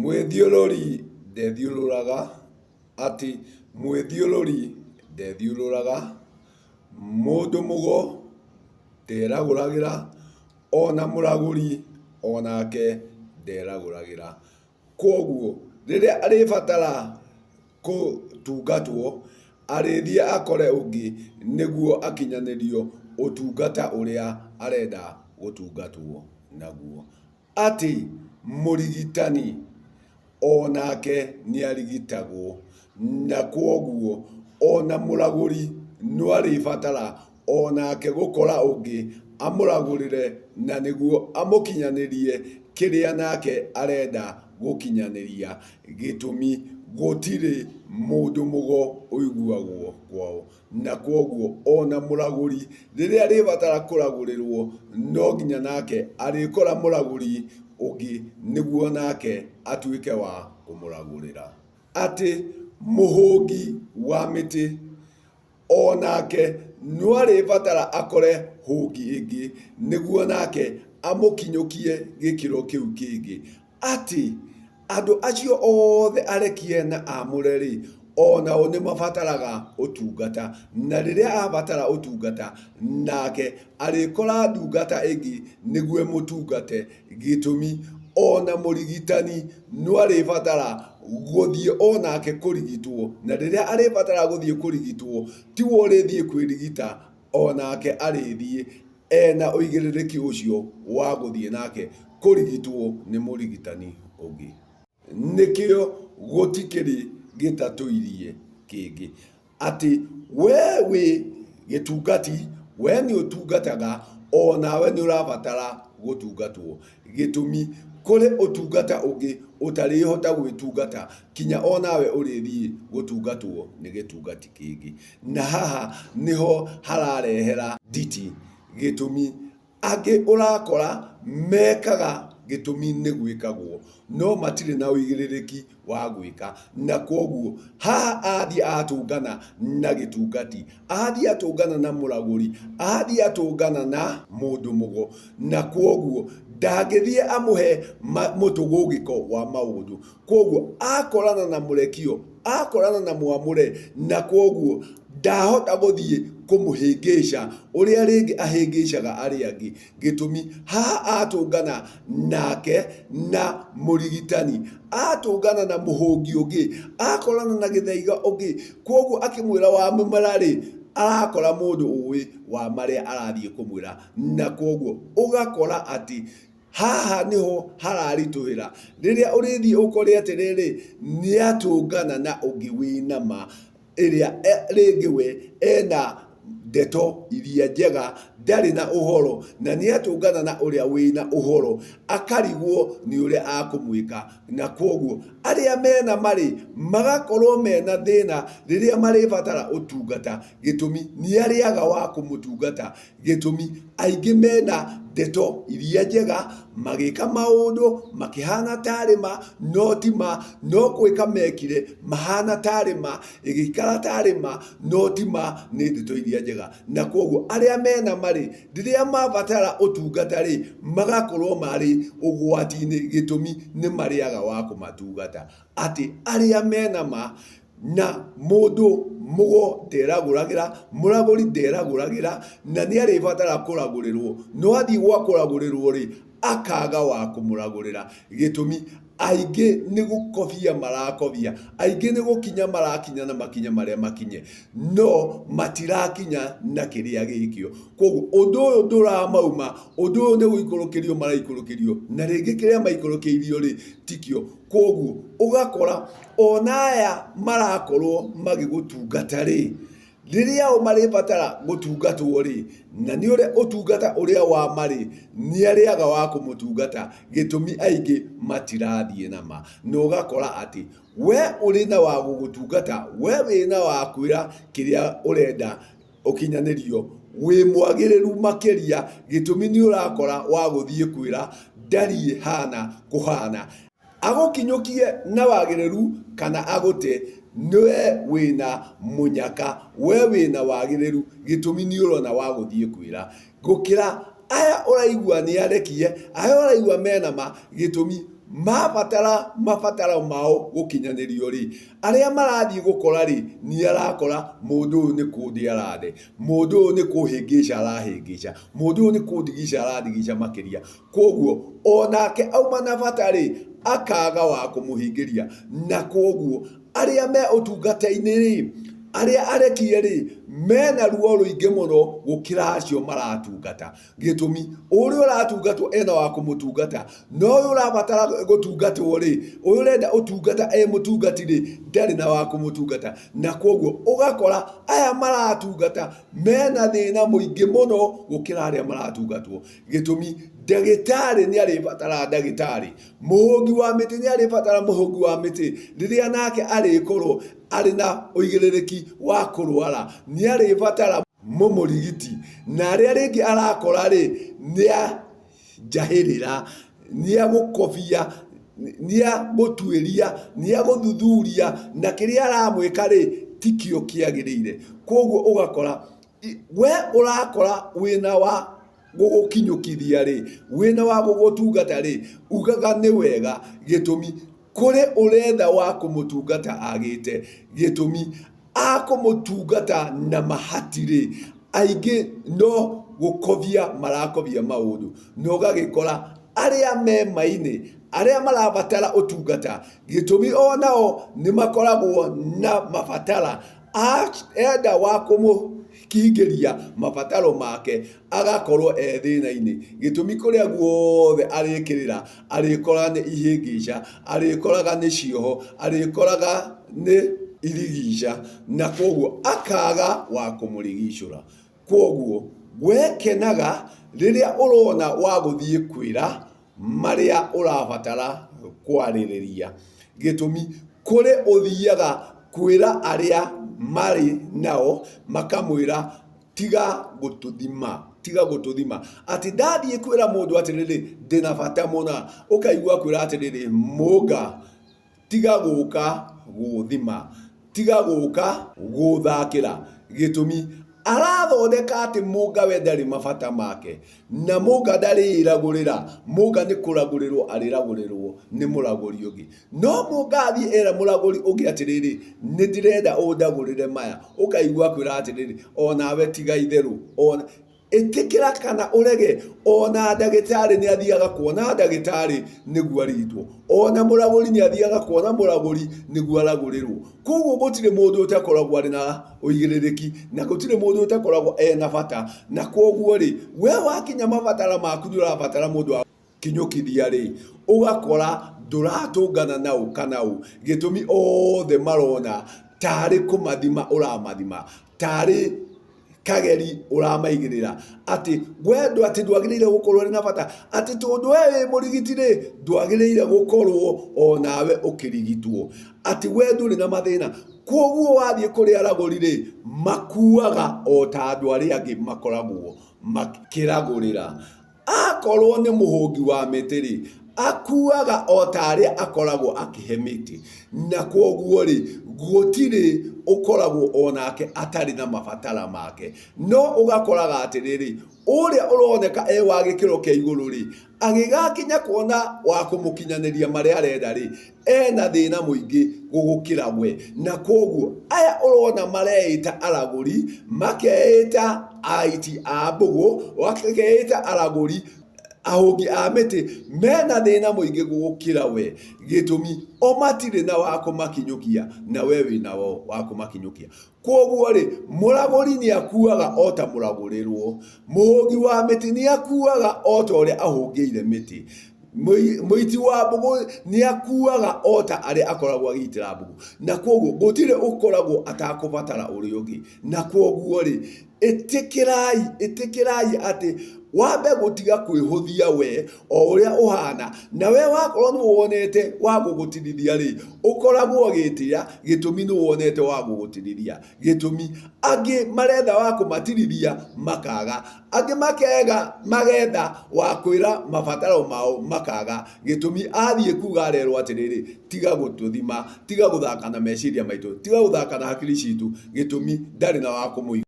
Mwĩthiũrũri ndethiũrũraga, atĩ mwĩthiũrũri ndethiũrũraga, mũndũ mũgo nderagũragĩra, ona mũragũri onake nderagũragĩra. Kwoguo rĩrĩa arĩbatara gũtungatwo, arĩthiĩ akore ũngĩ nĩguo akinyanĩrio ũtungata ũrĩa arenda gũtungatwo naguo. Atĩ mũrigitani o nake nĩ arigitagwo, na kwoguo o na mũragũri no arĩbatara o nake gũkora ũngĩ amũragũrĩre na nĩguo amũkinyanĩrie kĩrĩa nake arenda gũkinyanĩria. Gĩtũmi gũtirĩ mũndũ mũgo ũiguagwo kwao. Na kwoguo o na mũragũri rĩrĩa arĩbatara kũragũrĩrwo no nginya nake arĩkora mũragũri ũngĩ nĩguo nake atuĩke wa kũmũragũrĩra. Atĩ mũhũngi wa mĩtĩ o nake no arĩbatara akore hũngi ĩngĩ nĩguo nake amũkinyũkie gĩkĩro kĩu kĩngĩ. Atĩ andũ acio othe arekie na aamũre-rĩ, o nao nĩ mabataraga ũtungata, na rĩrĩa abatara ũtungata, nake arĩkora ndungata ĩngĩ nĩguo ĩmũtungate. Gĩtũmi, o na mũrigitani no arĩbatara gũthiĩ o nake kũrigitwo, na rĩrĩa arĩbatara gũthiĩ kũrigitwo, tiwe ũrĩthiĩ kwĩrigita, o nake arĩthiĩ ena ũigĩrĩrĩki ũcio wa gũthiĩ nake kũrigitwo nĩ mũrigitani ũngĩ. Nĩkĩo gũtikĩrĩ gĩtatũirie kĩngĩ atĩ we wĩ gĩtungati, we nĩ ũtungataga, o nawe nĩ ũrabatara gũtungatwo. Gĩtũmi, kũrĩ ũtungata ũngĩ ũtarĩhota gwĩtungata kinya o nawe ũrĩthiĩ gũtungatwo nĩ gĩtungati kĩngĩ. Na haha nĩho hararehera nditi gĩtũmi angĩ ũrakora mekaga gĩtũmi nĩ gwĩkagwo no matirĩ na ũigĩrĩrĩki wa gwĩka, na kwoguo haha athiĩ atũngana na gĩtungati, athiĩ atũngana na mũragũri, athiĩ atũngana na mũndũ mũgo, na kwoguo ndangĩthiĩ amũhe mũtũgũgĩko wa maũndũ. Kwoguo akorana na mũrekio, akorana na mwamũre, na kwoguo ndahota gũthiĩ kũmũhĩngĩca ũrĩa rĩngĩ ahĩngĩcaga arĩa angĩ. Gĩtũmi, haha atũngana nake na mũrigitani, atũngana na mũhũngi ũngĩ, akorana na gĩthaiga ũngĩ, kwoguo akĩmwĩra wa mũmera-rĩ, arakora mũndũ ũĩ wa marĩa arathiĩ kũmwĩra, na kwoguo ũgakora atĩ Haha nĩho hararitũhĩra, rĩrĩa ũrĩthiĩ ũkore atĩrĩrĩ, nĩatũngana na ũngĩ wĩna ma, ĩrĩa rĩngĩ we ena ndeto iria njega, ndarĩ na ũhoro, na nĩatũngana na ũrĩa wĩna ũhoro, akarigwo nĩ ũrĩa akũmwĩka, na kwoguo arĩa mena ma-rĩ, magakorwo mena thĩna rĩrĩa marĩbatara ũtungata, gĩtũmi nĩarĩaga wa kũmũtungata. Gĩtũmi, aingĩ mena ndeto iria njega, magĩka maũndũ makĩhana tarĩ ma, no ti ma, no gwĩka mekire mahana tarĩ ma, ĩgĩikara tarĩ ma, no ti ma, nĩ ndeto iria njega. Na kwoguo arĩa mena ma rĩ, rĩrĩa mabatara ũtungata rĩ, magakorwo marĩ ũgwati-inĩ, gĩtũmi nĩ marĩaga wa kũmatungata. Atĩ arĩa mena ma Na mũndũ mũgo nderagũragĩra, mũragũri nderagũragĩra, na nĩ arĩbatara kũragũrĩrwo. No athiĩ gwa kũragũrĩrwo rĩ, akaga wa kũmũragũrĩra. Gĩtũmi, aingĩ nĩ gũkobia marakobia, aingĩ nĩ gũkinya marakinya na makinya marĩa makinye, no matirakinya na kĩrĩa gĩkĩo. Kwoguo ũndũ ũyũ ndũramauma, ũndũ ũyũ nĩ gũikũrũkĩrio maraikũrũkĩrio, na rĩngĩ kĩrĩa maikũrũkĩirio rĩ, tikĩo. Kwoguo ũgakora ona aya marakorwo magĩgũtungata rĩ, rĩrĩa o marĩbatara gũtungatwo rĩ, na nĩ ũrĩa ũtungata ũrĩa wa ma rĩ, nĩ arĩaga wa kũmũtungata, gĩtũmi aingĩ matirathiĩ na ma. Na ũgakora atĩ we ũrĩ na wa gũgũtungata, we wĩna wa kwĩra kĩrĩa ũrenda ũkinyanĩrio, wĩ mwagĩrĩru makĩria, gĩtũmi nĩ ũrakora wa gũthiĩ kwĩra ndariĩ hana kũhana. Agũkinyũkie na wagĩrĩru kana agũte, nĩwe wĩna mũnyaka, we wĩna wagĩrĩru, gĩtũmi nĩ ũrona wa gũthiĩ kwĩra. Gũkĩra aya ũraigua nĩ arekie, aya ũraigua mena ma, gĩtũmi Mabatara mabataro mao gũkinyanĩrio rĩ, arĩa marathiĩ gũkora rĩ, nĩ arakora mũndũ ũyũ nĩ kũndĩa arande, mũndũ ũyũ nĩ kũhĩngĩca arahĩngĩca, mũndũ ũyũ nĩ kũndigica arandigica makĩria. Kwoguo onake auma na bata rĩ, akaga wa kũmũhingĩria. Na kwoguo arĩa me ũtungata-inĩ rĩ, arĩa arekie rĩ, mena ruo rũingĩ mũno gũkĩra acio maratungata. Gĩtũmi, ũrĩa ũratungatwo ena wa kũmũtungata, no ũyũ ũrabatara gũtungatwo rĩ, ũyũ ũrenda ũtungata e mũtungati rĩ, ndarĩ na wa kũmũtungata. Na kwoguo ũgakora aya maratungata mena thĩna mũingĩ mũno gũkĩra arĩa maratungatwo. Gĩtũmi, ndagĩtarĩ nĩ arĩbatara ndagĩtarĩ, mũhũngi wa mĩtĩ nĩ arĩbatara mũhũngi wa mĩtĩ, rĩrĩa nake arĩkorwo arĩ na ũigĩrĩrĩki wa kũrwara, nĩ arĩbatara mũmũrigiti, na arĩa rĩngĩ arakora rĩ, nĩ a njahĩrĩra, nĩ agũkobia, nĩ agũtuĩria, nĩ agũthuthuria, na kĩrĩa aramwĩka rĩ, tikĩo kĩagĩrĩire. Kwoguo ũgakora we ũrakora wĩna wa gũgũkinyũkithia rĩ, wĩna wa gũgũtungata rĩ, ugaga nĩ wega, gĩtũmi kũrĩ ũretha wa kũmũtungata agĩte, gĩtũmi akũmũtungata na mahati rĩ, aingĩ no gũkobia marakobia maũndũ, na ũgagĩkora arĩa me ma-inĩ, arĩa marabatara ũtungata, gĩtũmi onao nĩ makoragwo na mabatara enda wa kũmũhingĩria mabataro make agakorwo e thĩna-inĩ. Gĩtũmi kũrĩa guothe arĩkĩrĩra arĩkoraga nĩ ihĩngĩca, arĩkoraga nĩ cioho, arĩkoraga nĩ irigica na koguo akaga wa kũmũrigicũra. Kwoguo we kenaga rĩrĩa ũrona wa gũthiĩ kwĩra marĩa ũrabatara kwarĩrĩria. Gĩtũmi, kũrĩ ũthiaga kwĩra arĩa marĩ nao makamwĩra tiga gũtũthima, tiga gũtũthima. Atĩ ndathiĩ kwĩra mũndũ atĩrĩrĩ, ndĩna bata mũna, ũkaigua akwĩra atĩrĩrĩ, mũnga Tiga gũka gũthima, tiga gũka gũthakĩra. Gĩtũmi, arathondeka atĩ mũnga we ndarĩ mabata make, na mũnga ndarĩĩragũrĩra, mũnga nĩ kũragũrĩrwo arĩragũrĩrwo nĩ mũragũri ũngĩ. No mũnga athiĩ era mũragũri ũngĩ atĩrĩrĩ, nĩ ndĩrenda ũndagũrĩre maya, ũkaigua akwĩra atĩrĩrĩ, onawe tiga itherũ. Ĩtĩkĩra kana ũrege, ona ndagĩtarĩ nĩ athiaga kuona ndagĩtarĩ nĩguo arigitwo. Ona mũragũri nĩ athiaga kuona mũragũri nĩguo aragũrĩrwo. Koguo gũtirĩ mũndũ ũtakoragwo arĩ na ũigĩrĩrĩki na gũtirĩ mũndũ ũtakoragwo ena bata. Na koguo rĩ, we wakinya mabataro maku nĩ ũrabatara mũndũ wa kinyũkithia rĩ, ũgakora ndũratũngana na ũ kana ũ. Gĩtũmi othe marona tarĩ kũmathima ũramathima, tarĩ kageri ũramaigĩrĩra atĩ we atĩ ndwagĩrĩire gũkorwo ũrĩ na bata atĩ tondũ we wĩ mũrigiti rĩ ndwagĩrĩire gũkorwo onawe ũkĩrigitwo atĩ we ndũrĩ na mathĩna koguo wathiĩ kũrĩ aragũri rĩ makuaga o ta andũ arĩa angĩ makoragwo makĩragũrĩra Akorwo nĩ mũhũngi wa mĩtĩ-rĩ, akuaga o ta arĩa akoragwo akĩhe mĩtĩ. Na kwoguo-rĩ, gũtirĩ ũkoragwo o nake atarĩ na mabatara make. No ũgakoraga atĩrĩrĩ, ũrĩa ũroneka e wa gĩkĩro kĩa igũrũ-rĩ, agĩgakinya kuona wa kũmũkinyanĩria marĩa arenda-rĩ, ena thĩna mũingĩ gũgũkĩra we. Na kwoguo aya ũrona mareĩta aragũri, makeĩta aiti a mbũgũ, makeĩta aragũri, ahũngi a mĩtĩ, mena thĩna mũingĩ gũgũkĩra we. Gĩtũmi, o matirĩ na wa kũmakinyũkia, na we wĩna wa kũmakinyũkia. Kwoguo-rĩ, mũragũri nĩakuaga o ta mũragũrĩrwo, mũhũngi wa mĩtĩ nĩakuaga o ta ũrĩa ahũngĩire mĩtĩ, mũiti wa mbũgũ nĩakuaga o ta arĩa akoragwo agĩitĩra mbũgũ. Na kwoguo gũtirĩ ũkoragwo atakũbatara ũrĩa ũngĩ. Na kwoguo-rĩ, ĩtĩkĩrai, ĩtĩkĩrai atĩ wambe gũtiga kwĩhũthia we o ũrĩa ũhana, na we wakorwo nĩ wonete wa gũgũtirithia rĩ, ũkoragwo ũgĩtĩa, gĩtũmi nĩ wonete wa gũgũtirithia. Gĩtũmi, angĩ maretha wa kũmatirithia makaga, angĩ makega magetha wa kwĩra mabataro mao makaga. Gĩtũmi, athiĩ kuga arerwo atĩrĩrĩ, tiga gũtũthima, tiga gũthaka na meciria maitũ, tiga gũthaka na hakiri citũ, gĩtũmi ndarĩ na wa kũmũigua.